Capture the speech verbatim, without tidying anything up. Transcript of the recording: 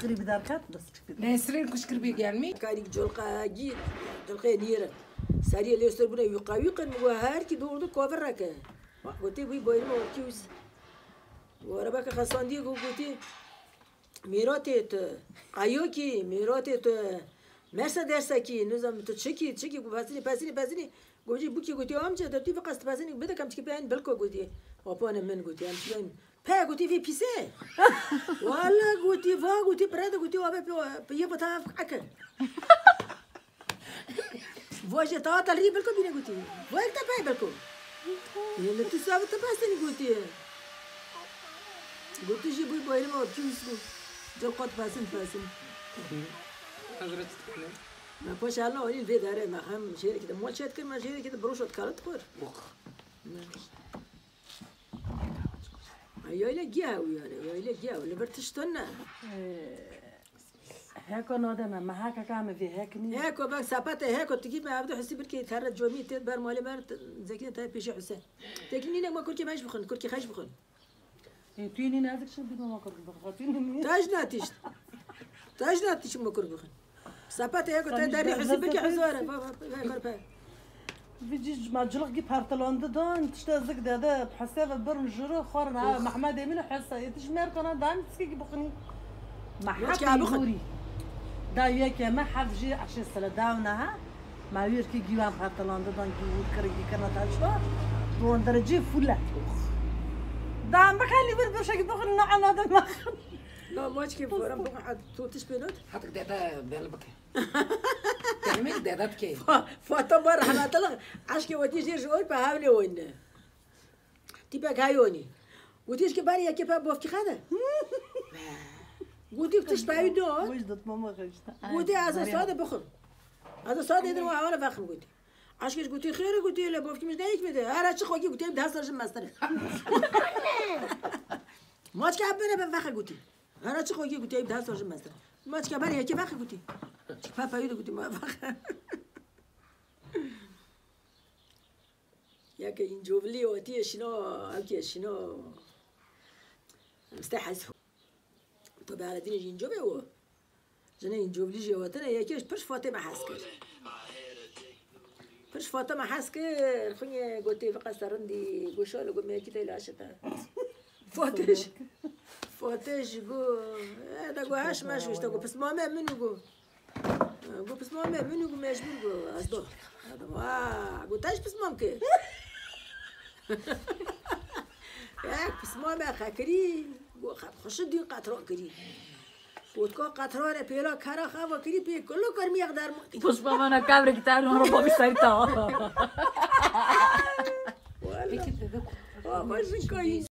Qirî bi derket, dest çık bir. Nesrin kuşkir bir gelmiş. Karîk culqa gî, culqê nîr. Seriyê lê sor bûne wîqa wîqin, min got her kî doğru kovir reke. Gotê wî boynuma wekî wis. Arabeke xesandiye got gotê. Mêratê tu. Qayokî, mêratê tu. Mersa dersekî, nizam tu çikî, çikî ku pesinî, pesinî, pesinî. Gotî bûkî gotî amca, de tu viqas tu pesinî bide kam çikî peyên bilko gotî. Apane min gotî, em çikên. Pe gotî vê pîsê. Wala gotî, va gotî, pire de gotî, abe pe, pe ye bata eke. Voje ta ta rî bilko bîne gotî. Voyek te pey bilko. Yele tu savi te pesin gotî. Gotî jî bû boyrim o, tu su. Col qot pesin pesin. Hazret tutkane. Me poş alna olî vê dare, me hem jêrê ki de mol çet kir, me jêrê ki de broşot kalit kur. Yayla giya uyare, yayla giya, li bir tişt ne. Heko nodeme, me haka ka me vê hek nî. Heko bak sepete, heko tikî me evde Hüsnü bir kê terre comî tê ber malê mer zekine te pêşe Hüse. Tekî nînek ma kurkê me ji bixin, kurkê xeş bixin. E, tu yê nî nazik çi bî ma kurk bixin. Tu yê nî. Taj natişt. Taj natişt ma kurk bixin. Sepete heko te derî Hüsnü bir kê Hüsnü. Bak bak bak. Vî cî ma cilixkî partilandi dan, tişta zik dede, hesê ve birin jiro, xwarin ha, Mehmed Emîn hesa, yê tişt merkana dan, tiskekî bixinî. Ma hepî hûrî. Da yeke me hef jî eşê sele dawna ha, ma wî erkê gîwan partilandi dan, gî hûr kirin, gî kirina taşta, rondericî fule. Dan bikalî vir birşekî bixin, na ana de mexin. Na maçkê foran bixin, tu tiş pênot? Hatik dede belli bike. Demek dede dike. Fatima rahmetullah, aşkê wetî jêr ji Ewropa hevlê oyne. Tîpek heyonî. Gotî ki ber yekê pe bofkî xede. Gotî tiş peyî do. Gotî ez ê sade bixim. Ez ê sade edin û hevala vexim gotî. Aşkê gotî xêre gotî le bofkî min ne hikmete. Her çi xwekî gotî em deh sal jin mestir. Maçke hep bere ben vexe gotî. Her çi xwekî gotî em deh sal jin mestir. Maçke ber yekê vexe gotî. Çi pe peyî do gotî ma vexe. Yeke încovlî wetî şîno, ewkî şîno. Em ste hez. To be aletîne jî încove o. Jine încovlî jî wetine yekê ji pir ji Fatê me hez kir. Pir ji Fatê me hez kir. Xwînê gotê viqas te rindî goşa li gomê yekî te laşe te. Fatê jî. Fatê jî got. E, de got heş meş wişte got. Pismame min û got. Got pismame min û got mecbûr got. Ez do. Wa, got te ji pismam kir. Yek pismame xekirî. Got xwe şi dîn qetran kirî. Got ka qetrane pêla kera xeva kirî pê kullu kirmiyek derman. Pismamana kavrek ter wan ro babi serî tawa. Peki dede. Ama jin kayî.